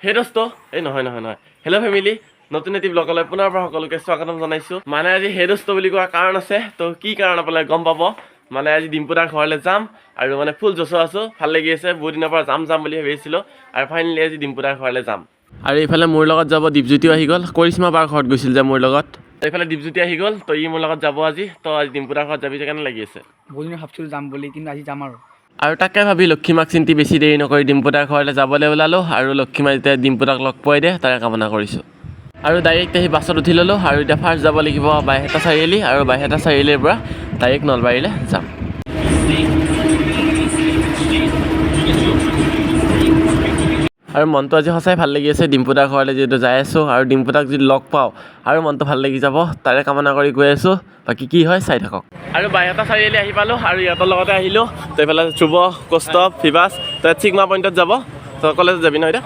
হে দোস্ত, এই নহয় নহয় নহয়, হেল্ল' ফেমিলি, নতুন এটি ব্লগলৈ পুনৰবাৰ সকলোকে স্বাগতম জনাইছোঁ। মানে আজি হে দোস্ত বুলি কোৱাৰ কাৰণ আছে, তো কি কাৰণ আপোনালোকে গম পাব। মানে আজি ডিম্পুদাৰ ঘৰলৈ যাম আৰু মানে ফুল জচো আছোঁ, ভাল লাগি আছে। বহুত দিনৰ পৰা যাম যাম বুলি ভাবি আছিলোঁ আৰু ফাইনেলি আজি ডিম্পুদাৰ ঘৰলৈ যাম। আৰু এইফালে মোৰ লগত যাব দীপজ্যোতিও আহি গ'ল। কৰিশ্মা বাৰ ঘৰত গৈছিল যে মোৰ লগত, এইফালে দীপজ্যোতি আহি গ'ল। তো ই মোৰ লগত যাব আজি। তো আজি ডিম্পুদাৰ ঘৰত যাবি যে, কেনে লাগি আছে? বহুত দিন ভাবছিলোঁ যাম বুলি, কিন্তু আজি যাম আৰু। আৰু তাকে ভাবি লক্ষীমাক চিন্তি বেছি দেৰি নকৰি ডিম্পুদাৰ ঘৰলৈ যাবলৈ ওলালোঁ। আৰু লক্ষীমা যেতিয়া ডিম্পুদাক লগ পোৱাই দিয়ে, তাৰে কামনা কৰিছোঁ। আৰু ডাইৰেক্ট আহি বাছত উঠি ল'লোঁ। আৰু এতিয়া ফাৰ্ষ্ট যাব লাগিব বাইহাটা চাৰিআলি আৰু বাইহাটা চাৰিআলিৰ পৰা ডাইৰেক্ট নলবাৰীলৈ যাম। আৰু মনটো আজি সঁচাই ভাল লাগি আছে, ডিম্পুদাৰ ঘৰলৈ যিহেতু যাই আছোঁ আৰু ডিম্পুদাক যদি লগ পাওঁ আৰু মনটো ভাল লাগি যাব, তাৰে কামনা কৰি গৈ আছোঁ। বাকী কি হয় চাই থাকক। আৰু বাইহাটা চাৰিআলি আহি পালোঁ আৰু ইহঁতৰ লগতে আহিলোঁ। তো এইফালে ধ্ৰুৱ, কৌস্তভ, ভিবাছ। তো ইয়াত চিগমা পইণ্টত যাব। তই কলেজত যাবি ন এতিয়া?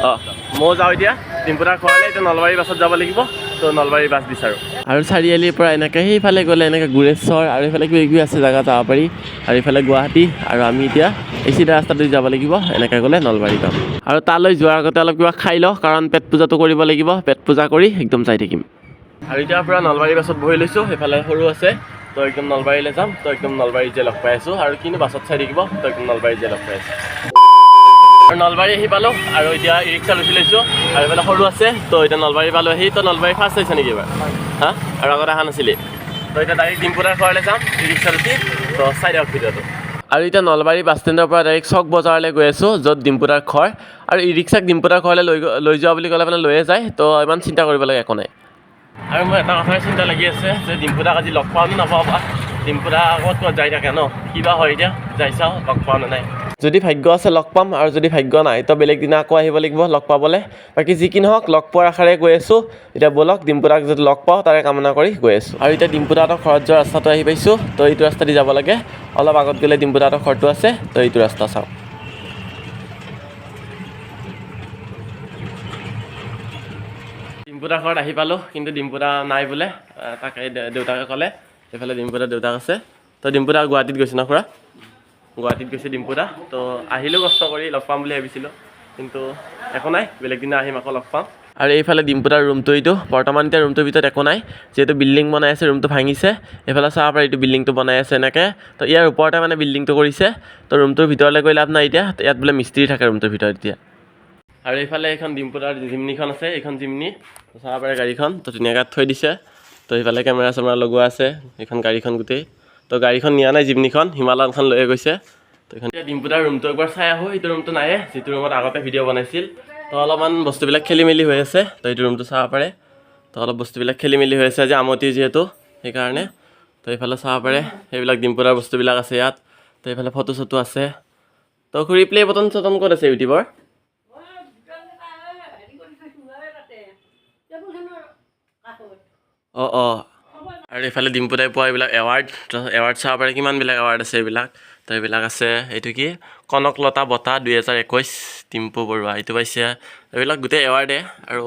অঁ, ময়ো যাওঁ এতিয়া ডিম্পুদাৰ ঘৰলৈ। এতিয়া নলবাৰী বাছত যাব লাগিব, তো নলবাৰী বাছ বিচাৰোঁ। আৰু চাৰিআলিৰ পৰা এনেকৈ সেইফালে গ'লে এনেকৈ গোৰেশ্বৰ আৰু এইফালে কিবা কিবি আছে জেগা, যাব পাৰি। আৰু এইফালে গুৱাহাটী। আৰু আমি এতিয়া এই চিধা ৰাস্তাটো যাব লাগিব, এনেকৈ গ'লে নলবাৰী পাম। আৰু তালৈ যোৱাৰ আগতে অলপ কিবা খাই লওঁ, কাৰণ পেট পূজাটো কৰিব লাগিব। পেট পূজা কৰি একদম যাই থাকিম। আৰু এতিয়াৰ পৰা নলবাৰী বাছত বহি লৈছোঁ, সেইফালে সৰু আছে। তো একদম নলবাৰীলৈ যাম। তো একদম নলবাৰীত যে লগ পাই আছোঁ। আৰু কিনো বাছত চাই থাকিব। তো একদম নলবাৰীত যে লগ পাই আছোঁ। আৰু নলবাৰী আহি পালোঁ আৰু এতিয়া ই ৰিক্সাত উঠি লৈছোঁ আৰু এইফালে সৰু আছে। তো এতিয়া নলবাৰী পালোঁ আহি। তো নলবাৰী ফাৰ্ষ্ট আহিছে নেকি এইবাৰ? হা, আৰু আগতে অহা নাছিলি? তো এতিয়া ডাইৰেক্ট ডিম্পুদাৰ ঘৰলৈ যাম ই ৰিক্সাত উঠি। তো চাই দিয়ক ভিডিঅ'টো। আৰু এতিয়া নলবাৰী বাছ ষ্টেণ্ডৰ পৰা ডাইৰেক্ট চক বজাৰলৈ গৈ আছোঁ, য'ত ডিম্পুদাৰ ঘৰ। আৰু ই ৰিক্সাক ডিম্পুদাৰ ঘৰলৈ লৈ যোৱা বুলি ক'লে মানে লৈয়ে যায়। তো ইমান চিন্তা কৰিব লাগে একো নাই। আৰু মোৰ এটা কথাই চিন্তা লাগি আছে যে ডিম্পুদাক আজি লগ পাওঁ নে নাপাওঁ বা। ডিম্পুদা ক'ত ক'ত যাই থাকে ন, কিবা হয় এতিয়া যাই চাওঁ লগ পাওঁ নে নাই। যদি ভাগ্য আছে লগ পাম আৰু যদি ভাগ্য নাই তো বেলেগ দিনা আকৌ আহিব লাগিব লগ পাবলৈ। বাকী যি কি নহওক, লগ পোৱাৰ আশাৰে গৈ আছোঁ। এতিয়া ব'লক, ডিম্পুদাক যদি লগ পাওঁ তাৰে কামনা কৰি গৈ আছোঁ। আৰু এতিয়া ডিম্পুদাহঁতৰ ঘৰত যোৱা ৰাস্তাটো আহি পাইছোঁ। তো এইটো ৰাস্তা দি যাব লাগে, অলপ আগত গ'লে ডিম্পুদাহঁতৰ ঘৰটো আছে। তো এইটো ৰাস্তা চাওঁ। ডিম্পুদাৰ ঘৰত আহি পালোঁ, কিন্তু ডিম্পুদা নাই বোলে। তাকে দেউতাকে ক'লে। এইফালে ডিম্পুদাৰ দেউতাক আছে। তো ডিম্পুদা গুৱাহাটীত গৈছে ন খুৰা? গুৱাহাটীত গৈছে ডিম্পুদা। তো আহিলোঁ কষ্ট কৰি, লগ পাম বুলি ভাবিছিলোঁ, কিন্তু একো নাই, বেলেগ দিনা আহিম আকৌ লগ পাম। আৰু এইফালে ডিম্পুদাৰ ৰুমটো এইটো। বৰ্তমান এতিয়া ৰুমটোৰ ভিতৰত একো নাই, যিহেতু বিল্ডিং বনাই আছে, ৰুমটো ভাঙিছে। এইফালে চাব পাৰে, এইটো বিল্ডিংটো বনাই আছে এনেকৈ। তো ইয়াৰ ওপৰতে মানে বিল্ডিংটো কৰিছে। তো ৰুমটোৰ ভিতৰলৈ গৈ লাভ নাই এতিয়া, ইয়াত বোলে মিস্ত্ৰী থাকে ৰুমটোৰ ভিতৰত এতিয়া। আৰু এইফালে এইখন ডিম্পুদাৰ জিমনিখন আছে, এইখন জিমনি চাব পাৰে গাড়ীখন। তো ধুনীয়াকৈ থৈ দিছে। তো সেইফালে কেমেৰা চেমেৰা লগোৱা আছে এইখন গাড়ীখন গোটেই। তো গাড়ীখন নিয়া নাই, জিমনিখন হিমালয়ানখন লৈ গৈছে। তো এইখন এতিয়া ডিম্পুদাৰ ৰুমটো একবাৰ চাই আহোঁ। এইটো ৰুমটো নায়ে, যিটো ৰুমত আগতে ভিডিঅ' বনাইছিল। তো অলপমান বস্তুবিলাক খেলি মেলি হৈ আছে। তো এইটো ৰুমটো চাব পাৰে। তো অলপ বস্তুবিলাক খেলি মেলি হৈ আছে, আজি আমতি যিহেতু সেইকাৰণে। তো এইফালে চাব পাৰে, সেইবিলাক ডিম্পুদাৰ বস্তুবিলাক আছে ইয়াত। তো এইফালে ফটো চটো আছে। তো খুৰী, প্লে বটন চটন ক'ত আছে ইউটিউবৰ? অঁ অঁ আৰু এইফালে ডিম্পুদাই পোৱা এইবিলাক এৱাৰ্ড। এৱাৰ্ড চাব পাৰে, কিমানবিলাক এৱাৰ্ড আছে এইবিলাক। তো এইবিলাক আছে। এইটো কি? কনকলতা বঁটা 2021, ডিম্পু বৰুৱা, এইটো পাইছে। এইবিলাক গোটেই এৱাৰ্ডে। আৰু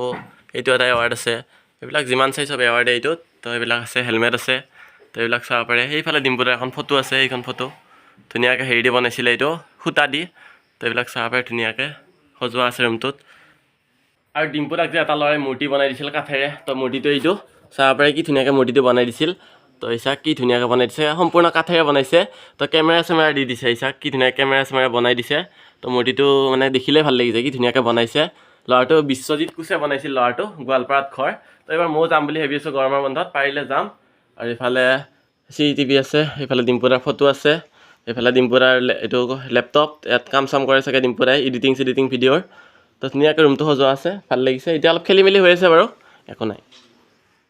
এইটো এটা এৱাৰ্ড আছে। এইবিলাক যিমান চাই চব এৱাৰ্ডে এইটোত। তো এইবিলাক আছে, হেলমেট আছে। তো এইবিলাক চাব পাৰে। সেইফালে ডিম্পুদাৰ এখন ফটো আছে। এইখন ফটো ধুনীয়াকৈ হেৰি দি বনাইছিলে এইটো, সূতা দি। তো এইবিলাক চাব পাৰে, ধুনীয়াকৈ সজোৱা আছে ৰুমটোত। আৰু ডিম্পুদাক যে এটা ল'ৰাই মূৰ্তি বনাই দিছিল কাঠেৰে, তো মূৰ্তিটো এইটো চাব পাৰে, কি ধুনীয়াকৈ মূৰ্তিটো বনাই দিছিল। তো ইচাক কি ধুনীয়াকৈ বনাই দিছে, সম্পূৰ্ণ কাঠেৰে বনাইছে। তো কেমেৰা চেমেৰা দি দিছে, ইচাক কি ধুনীয়া কেমেৰা চেমেৰা বনাই দিছে। তো মূৰ্তিটো মানে দেখিলেই ভাল লাগি যায়, কি ধুনীয়াকৈ বনাইছে। ল'ৰাটো বিশ্বজিৎ কোচে বনাইছিল, ল'ৰাটো গোৱালপাৰাত ঘৰ। তো এইবাৰ ময়ো যাম বুলি ভাবি আছোঁ গৰমৰ বন্ধত, পাৰিলে যাম। আৰু ইফালে চি টিভি আছে, এইফালে ডিম্পুদাৰ ফটো আছে, এইফালে ডিম্পুদাৰ এইটো লেপটপ, ইয়াত কাম চাম কৰে চাগে ডিম্পুদাই, এডিটিং চেডিটিং ভিডিঅ'ৰ। তো ধুনীয়াকৈ ৰুমটো সজোৱা আছে, ভাল লাগিছে। এতিয়া অলপ খেলি মেলি হৈ আছে বাৰু, একো নাই।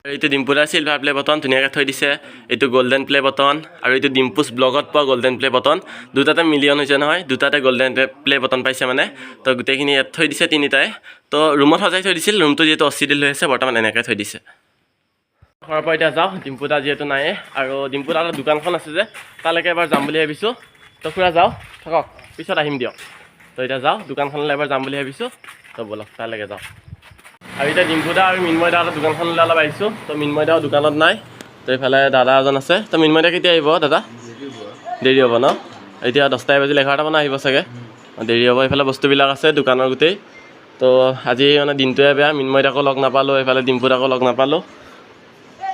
আৰু এইটো ডিম্পুদাৰ চিলভাৰ প্লে বটন ধুনীয়াকৈ থৈ দিছে। এইটো গল্ডেন প্লে বটন আৰু এইটো ডিম্পুজ ব্লগত পোৱা গল্ডেন প্লে বটন। দুটাতে মিলিয়ন হৈছে নহয়, দুটাতে গল্ডেন প্লে বটন পাইছে মানে। তো গোটেইখিনি ইয়াত থৈ দিছে তিনিটাই। তো ৰুমত সজাই থৈ দিছিল, ৰুমটো যিহেতু অচিডিল হৈ আছে বৰ্তমান, এনেকৈ থৈ দিছে। ঘৰৰ পৰা এতিয়া যাওঁ, ডিম্পুদা যিহেতু নায়ে। আৰু ডিম্পুদাৰ দোকানখন আছে যে, তালৈকে এবাৰ যাম বুলি ভাবিছোঁ। তো খুৰা যাওঁ, থাকক, পিছত আহিম দিয়ক। তো এতিয়া যাওঁ, দোকানখনলৈ এবাৰ যাম বুলি ভাবিছোঁ। তো ব'লক তালৈকে যাওঁ। আৰু এতিয়া ডিম্পুদা আৰু মিন্ময় দাহঁতৰ দোকানখনলৈ অলপ আহিছোঁ। তো মিন্ময় দাও দোকানত নাই। তো এইফালে দাদা এজন আছে। তো মিন্ময় দা কেতিয়া আহিব দাদা? দেৰি হ'ব ন? এতিয়া 10টাই বাজিল, 11টা মানে আহিব চাগে, দেৰি হ'ব। এইফালে বস্তুবিলাক আছে দোকানৰ গোটেই। তো আজি মানে দিনটোৱে বেয়া, মিন্ময়দাকো লগ নাপালোঁ, এইফালে ডিম্পুদাকো লগ নাপালোঁ।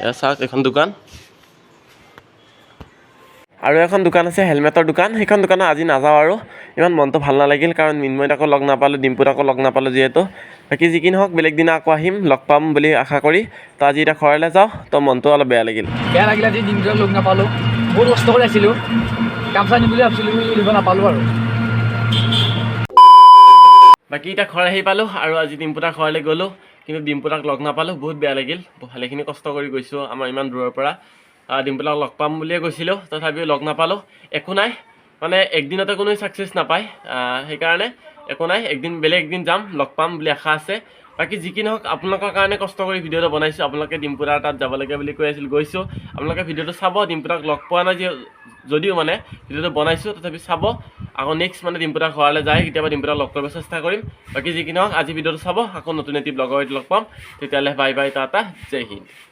এয়া চাওক এইখন দোকান। আৰু এখন দোকান আছে হেলমেটৰ দোকান, সেইখন দোকানত আজি নাযাওঁ আৰু, ইমান মনটো ভাল নালাগিল, কাৰণ মিন্ময়দাকো লগ নাপালোঁ, ডিম্পুদাকো লগ নাপালোঁ যিহেতু। বাকী যি কি নহওক বেলেগ দিনা আকৌ আহিম, লগ পাম বুলি আশা কৰি। তো আজি এতিয়া ঘৰলৈ যাওঁ, তো মনটো অলপ বেয়া লাগিল। বেয়া লাগিলে আজি দিনটো লগ নাপালোঁ, বহুত কষ্ট কৰি আছিলোঁ, গামোচা নিম বুলি ভাবিছিলোঁ, নিব নাপালোঁ আৰু। বাকী এতিয়া ঘৰ আহি পালোঁ আৰু আজি ডিম্পুদাৰ ঘৰলৈ গ'লোঁ, কিন্তু ডিম্পুদাক লগ নাপালোঁ, বহুত বেয়া লাগিল। ভালেখিনি কষ্ট কৰি গৈছোঁ আমাৰ ইমান দূৰৰ পৰা, ডিম্পুদাক লগ পাম বুলিয়ে গৈছিলোঁ, তথাপিও লগ নাপালোঁ। একো নাই, মানে একদিনতে কোনো ছাকচেছ নাপায়, সেইকাৰণে একো নাই, একদিন বেলেগ একদিন যাম, লগ পাম বুলি আশা আছে। বাকী যি কি নহওক আপোনালোকৰ কাৰণে কষ্ট কৰি ভিডিঅ'টো বনাইছোঁ, আপোনালোকে ডিম্পুদাৰ তাত যাব লাগে বুলি কৈ আছিল, গৈছোঁ। আপোনালোকে ভিডিঅ'টো চাব, ডিম্পুদাক লগ পোৱা নাই যদিও মানে ভিডিঅ'টো বনাইছোঁ, তথাপি চাব। আকৌ নেক্সট মানে ডিম্পুদাৰ ঘৰলৈ যায় কেতিয়াবা ডিম্পুদাক লগ কৰিব চেষ্টা কৰিম। বাকী যি কি নহওক আজি ভিডিঅ'টো চাব, আকৌ নতুন এটি ব্লগৰ সৈতে লগ পাম। তেতিয়াহ'লে বাই বাই, টাটা, জয় হিন্দ।